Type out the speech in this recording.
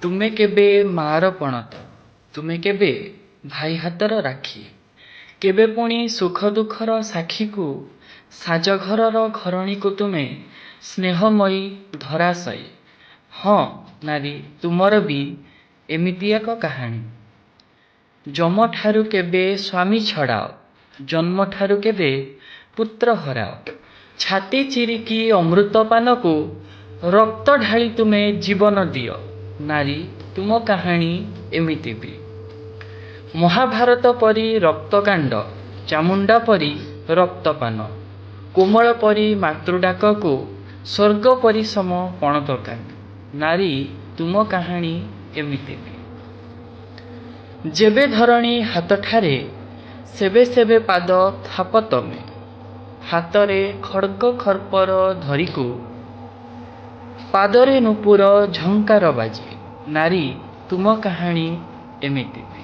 ତୁମେ କେବେ ମାଆର ପଣତ, ତୁମେ କେବେ ଭାଇ ହାତର ରାକ୍ଷୀ, କେବେ ପୁଣି ସୁଖ ଦୁଃଖର ସାକ୍ଷୀକୁ ସାଜଘରର ଘରଣୀକୁ ତୁମେ ସ୍ନେହମୟୀ ଧରାଶୟୀ। ହଁ ନାରୀ ତୁମର ବି ଏମିତି ଏକ କାହାଣୀ। ଯମଠାରୁ କେବେ ସ୍ୱାମୀ ଛଡ଼ାଅ, ଜନ୍ମଠାରୁ କେବେ ପୁତ୍ର ହରାଅ, ଛାତି ଚିରିକି ଅମୃତପାନକୁ ରକ୍ତ ଢାଳି ତୁମେ ଜୀବନ ଦିଅ। ନାରୀ ତୁମ କାହାଣୀ ଏମିତି ବି। ମହାଭାରତ ପରି ରକ୍ତକାଣ୍ଡ, ଚାମୁଣ୍ଡା ପରି ରକ୍ତପାନ, କୋମଳ ପରି ମାତୃଡାକକୁ ସ୍ୱର୍ଗ ପରି ସମ ପଣତକାନି। ନାରୀ ତୁମ କାହାଣୀ ଏମିତି ବି। ଯେବେ ଧରଣୀ ହାତଠାରେ ସେବେ ସେବେ ପାଦ ଥାପ ତମେ, ହାତରେ ଖଡ଼ଗ ଖର୍ପର ଧରିକୁ ପାଦରେ ନୂପୁର ଝଙ୍କାର ବାଜେ। ନାରୀ ତୁମ କାହାଣୀ ଏମିତି ବି।